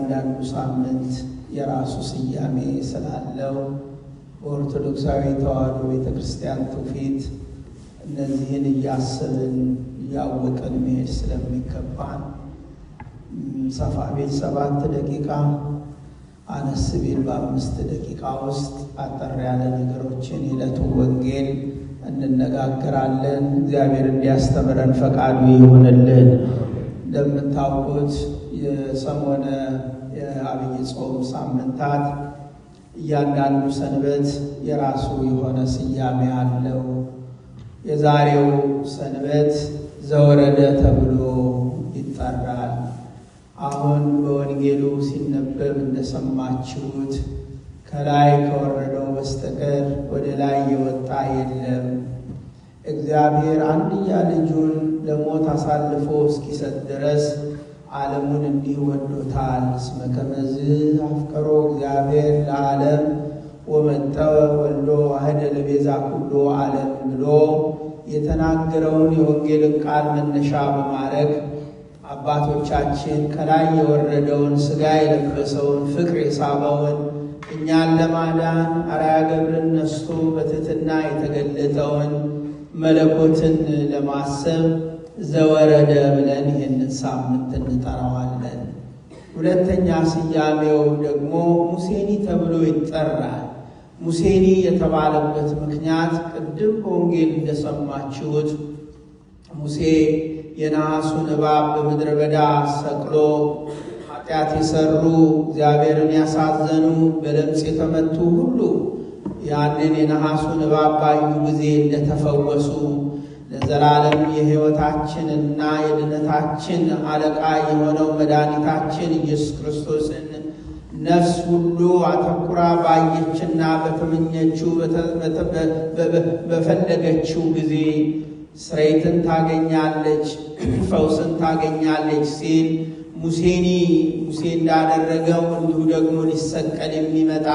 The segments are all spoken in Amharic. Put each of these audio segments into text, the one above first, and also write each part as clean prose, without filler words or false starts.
እያንዳንዱ ሳምንት የራሱ ስያሜ ስላለው በኦርቶዶክሳዊ ተዋሕዶ ቤተ ክርስቲያን ትውፊት እነዚህን እያሰብን እያወቅን መሄድ ስለሚገባን ሰፋ ቢል 7 ደቂቃ፣ አነስ ቢል በ5 ደቂቃ ውስጥ አጠር ያለ ነገሮችን የዕለቱ ወንጌል እንነጋገራለን። እግዚአብሔር እንዲያስተምረን ፈቃዱ ይሁንልን። እንደምታውቁት የሰሞነ የአብይ ጾም ሳምንታት እያንዳንዱ ሰንበት የራሱ የሆነ ስያሜ አለው። የዛሬው ሰንበት ዘወረደ ተብሎ ይጠራል። አሁን በወንጌሉ ሲነበብ እንደሰማችሁት ከላይ ከወረደው በስተቀር ወደ ላይ የወጣ የለም። እግዚአብሔር አንድያ ልጁን ለሞት አሳልፎ እስኪሰጥ ድረስ ዓለሙን እንዲህ ወዶታል። እስመ ከመዝ አፍቀሮ እግዚአብሔር ለዓለም ወመጠወ ወልዶ ዋህደ ለቤዛ ኩሉ ዓለም ብሎ የተናገረውን የወንጌልን ቃል መነሻ በማድረግ አባቶቻችን ከላይ የወረደውን፣ ሥጋ የለበሰውን፣ ፍቅር የሳበውን፣ እኛን ለማዳን አርአያ ገብርን ነስቶ በትሕትና የተገለጠውን መለኮትን ለማሰብ ዘወረደ ብለን ይህንን ሳምንት እንጠራዋለን። ሁለተኛ ስያሜው ደግሞ ሙሴኒ ተብሎ ይጠራል። ሙሴኒ የተባለበት ምክንያት ቅድም በወንጌል እንደሰማችሁት ሙሴ የነሐሱን እባብ በምድረ በዳ ሰቅሎ ኃጢአት የሰሩ፣ እግዚአብሔርን ያሳዘኑ፣ በለምጽ የተመቱ ሁሉ ያንን የነሐሱን እባብ ባዩ ጊዜ እንደተፈወሱ፣ ለዘላለም የሕይወታችንና የድነታችን አለቃ የሆነው መድኃኒታችን ኢየሱስ ክርስቶስን ነፍስ ሁሉ አተኩራ ባየችና በተመኘችው፣ በፈለገችው ጊዜ ስርየትን ታገኛለች፣ ፈውስን ታገኛለች ሲል ሙሴኒ ሙሴ እንዳደረገው እንዲሁ ደግሞ ሊሰቀል የሚመጣ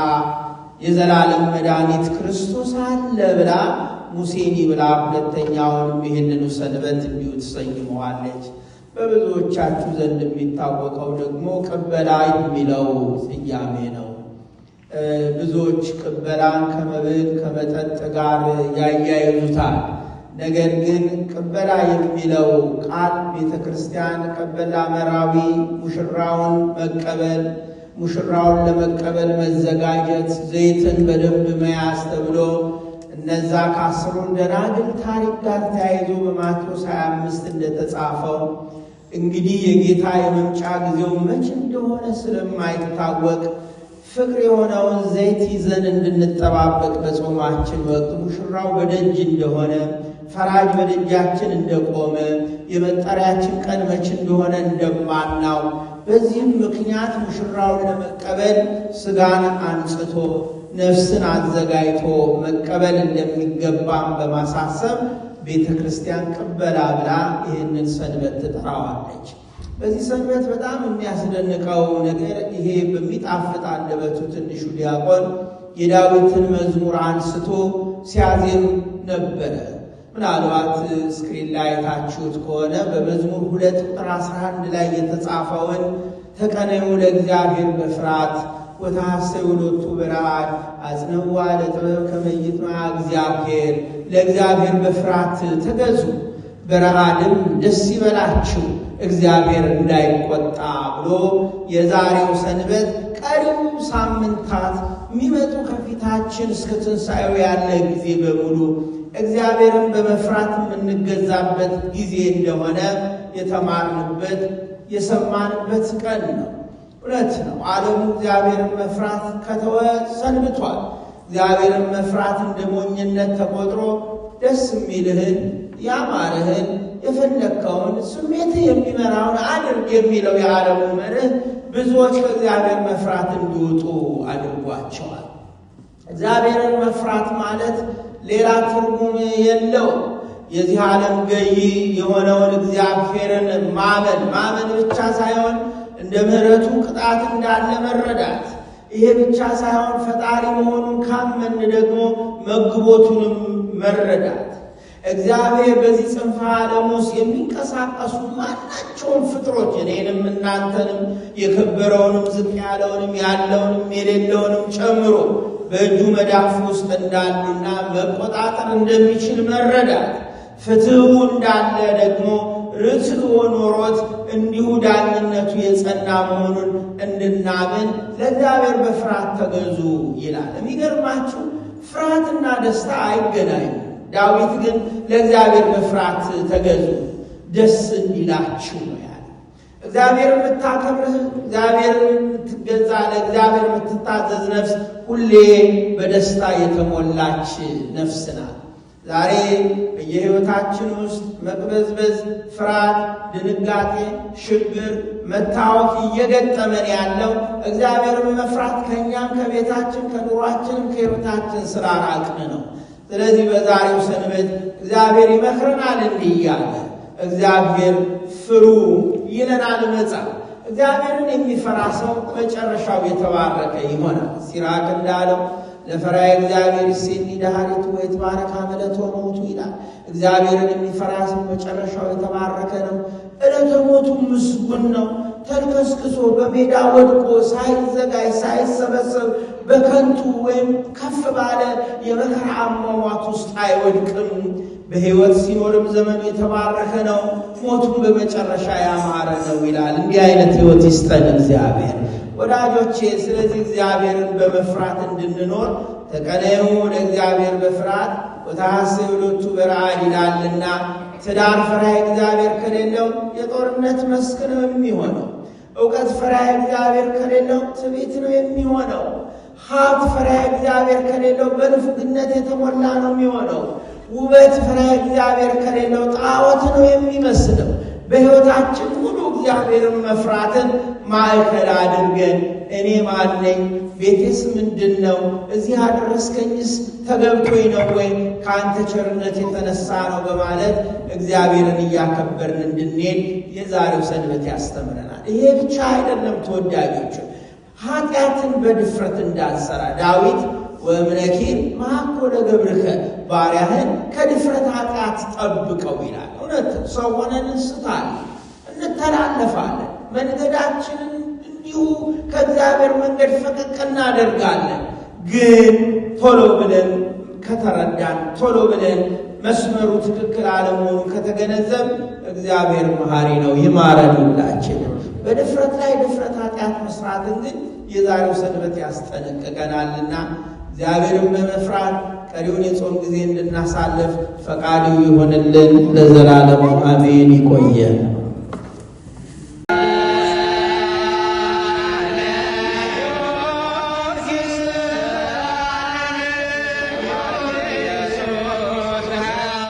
የዘላለም መድኃኒት ክርስቶስ አለ ብላ ሙሴኒ ብላ ሁለተኛውንም ይህንኑ ሰንበት እንዲሁ ትሰይመዋለች። በብዙዎቻችሁ ዘንድ የሚታወቀው ደግሞ ቅበላ የሚለው ስያሜ ነው። ብዙዎች ቅበላን ከመብል ከመጠጥ ጋር ያያይዙታል። ነገር ግን ቅበላ የሚለው ቃል ቤተ ክርስቲያን ቅበላ መራዊ ሙሽራውን መቀበል፣ ሙሽራውን ለመቀበል መዘጋጀት፣ ዘይትን በደንብ መያዝ ተብሎ እነዛ ከ10ሩ ደናግል ታሪክ ጋር ተያይዞ በማቴዎስ 25 እንደተጻፈው፣ እንግዲህ የጌታ የመምጫ ጊዜው መች እንደሆነ ስለማይታወቅ ፍቅር የሆነውን ዘይት ይዘን እንድንጠባበቅ፣ በጾማችን ወቅት ሙሽራው በደጅ እንደሆነ፣ ፈራጅ በደጃችን እንደቆመ፣ የመጠሪያችን ቀን መች እንደሆነ እንደማናውቅ፣ በዚህም ምክንያት ሙሽራውን ለመቀበል ስጋን አንጽቶ ነፍስን አዘጋጅቶ መቀበል እንደሚገባም በማሳሰብ ቤተ ክርስቲያን ቅበላ ብላ ይህንን ሰንበት ትጠራዋለች። በዚህ ሰንበት በጣም የሚያስደንቀው ነገር ይሄ በሚጣፍጥ አንደበቱ ትንሹ ዲያቆን የዳዊትን መዝሙር አንስቶ ሲያዜም ነበረ። ምናልባት screen ላይ አይታችሁት ከሆነ በመዝሙር 2 ቁጥር 11 ላይ የተጻፈውን ተቀነዩ ለእግዚአብሔር በፍርሃት ወተሐሰዩ ሎቱ በረዓድ አጽንዕዋ ለጥበብ ከመ ይጥምዓ እግዚአብሔር፣ ለእግዚአብሔር በፍርሃት ተገዙ፣ በረዓድም ደስ ይበላችሁ እግዚአብሔር እንዳይቆጣ ብሎ የዛሬው ሰንበት ቀሪው ሳምንታት የሚመጡ ከፊታችን እስከ ትንሣኤው ያለ ጊዜ በሙሉ እግዚአብሔርን በመፍራት የምንገዛበት ጊዜ እንደሆነ የተማርንበት፣ የሰማንበት ቀን ነው። እውነት ነው። ዓለሙ እግዚአብሔርን መፍራት ከተወ ሰንብቷል። እግዚአብሔርን መፍራት እንደ ሞኝነት ተቆጥሮ ደስ የሚልህን፣ ያማረህን፣ የፈለግከውን፣ ስሜትህ የሚመራውን አድርግ የሚለው የዓለሙ መርህ ብዙዎች ከእግዚአብሔር መፍራት እንዲወጡ አድርጓቸዋል። እግዚአብሔርን መፍራት ማለት ሌላ ትርጉም የለው። የዚህ ዓለም ገዢ የሆነውን እግዚአብሔርን ማመን፣ ማመን ብቻ ሳይሆን እንደ ምሕረቱ ቅጣት እንዳለ መረዳት። ይሄ ብቻ ሳይሆን ፈጣሪ መሆኑን ካመን ደግሞ መግቦቱንም መረዳት። እግዚአብሔር በዚህ ጽንፈ ዓለም ውስጥ የሚንቀሳቀሱ ማናቸውም ፍጥሮች እኔንም እናንተንም የከበረውንም ዝቅ ያለውንም ያለውንም የሌለውንም ጨምሮ በእጁ መዳፍ ውስጥ እንዳሉና መቆጣጠር እንደሚችል መረዳት፣ ፍትሑ እንዳለ ደግሞ ርትዕ ኖሮት እንዲሁ ዳኝነቱ የጸና መሆኑን እንድናምን ለእግዚአብሔር በፍርሃት ተገዙ ይላል። የሚገርማችሁ ፍርሃትና ደስታ አይገናኙም። ዳዊት ግን ለእግዚአብሔር በፍርሃት ተገዙ ደስ እንዲላችሁ ነው ያለ። እግዚአብሔር የምታከብርህ፣ እግዚአብሔር የምትገዛ፣ ለእግዚአብሔር የምትታዘዝ ነፍስ ሁሌ በደስታ የተሞላች ነፍስ ናት። ዛሬ በየሕይወታችን ውስጥ መቅበዝበዝ፣ ፍርሃት፣ ድንጋጤ፣ ሽብር፣ መታወክ እየገጠመን ያለው እግዚአብሔርን መፍራት ከእኛም ከቤታችን ከኑሯችንም ከሕይወታችን ስላራቅን ነው። ስለዚህ በዛሬው ሰንበት እግዚአብሔር ይመክረናል እንዲህ እያለ እግዚአብሔር ፍሩ ይለናል መጽሐፍ። እግዚአብሔርን የሚፈራ ሰው መጨረሻው የተባረከ ይሆናል። ሲራክ እንዳለው ለፈራየ እግዚአብሔር ይሴኒ ደኃሪቱ ወይትባረክ አመለቶ ሞቱ ይላል። እግዚአብሔርን የሚፈራ ሰው መጨረሻው የተባረከ ነው፣ ዕለተ ሞቱ ምስጉን ነው። ተልከስክሶ በሜዳ ወድቆ ሳይዘጋጅ ሳይሰበሰብ በከንቱ ወይም ከፍ ባለ የመከራ አሟሟት ውስጥ አይወድቅም። በሕይወት ሲኖርም ዘመኑ የተባረከ ነው፣ ሞቱም በመጨረሻ ያማረ ነው ይላል። እንዲህ አይነት ሕይወት ይስጠን እግዚአብሔር። ወዳጆቼ፣ ስለዚህ እግዚአብሔርን በመፍራት እንድንኖር ተቀነዩ ለእግዚአብሔር በፍርሃት ወተሐሰዩ ሎቱ በረዓድ ይላልና። ትዳር ፈሪሃ እግዚአብሔር ከሌለው የጦርነት መስክ ነው የሚሆነው። እውቀት ፈሪሃ እግዚአብሔር ከሌለው ትዕቢት ነው የሚሆነው። ሀብት ፈሪሃ እግዚአብሔር ከሌለው በንፉግነት የተሞላ ነው የሚሆነው። ውበት ፈሪሃ እግዚአብሔር ከሌለው ጣዖት ነው የሚመስለው። በሕይወታችን ሙሉ እግዚአብሔርን መፍራትን ማዕከል አድርገን እኔ ማነኝ? ቤቴስ ምንድን ነው? እዚህ አደረስከኝስ ተገብቶኝ ነው ወይ? ከአንተ ቸርነት የተነሳ ነው በማለት እግዚአብሔርን እያከበርን እንድንሄድ የዛሬው ሰንበት ያስተምረናል። ይሄ ብቻ አይደለም ተወዳጆች፣ ኃጢአትን በድፍረት እንዳንሰራ ዳዊት ወእምነኪር መሐኮ ለገብርከ ባሪያህን ከድፍረት ኃጢአት ጠብቀው ይላል። እውነት ሰው ሆነን እንስታለን፣ እንተላለፋለን፣ መንገዳችንን እንዲሁ ከእግዚአብሔር መንገድ ፈቀቅ እናደርጋለን። ግን ቶሎ ብለን ከተረዳን፣ ቶሎ ብለን መስመሩ ትክክል አለመሆኑ ከተገነዘብ እግዚአብሔር መሐሪ ነው፣ ይማረን ሁላችንም። በድፍረት ላይ ድፍረት ኃጢአት መስራትን ግን የዛሬው ሰንበት ያስጠነቅቀናልና እግዚአብሔርን በመፍራት ቀሪውን የጾም ጊዜ እንድናሳልፍ ፈቃዱ ይሆንልን ለዘላለሙ አሜን። ይቆየን።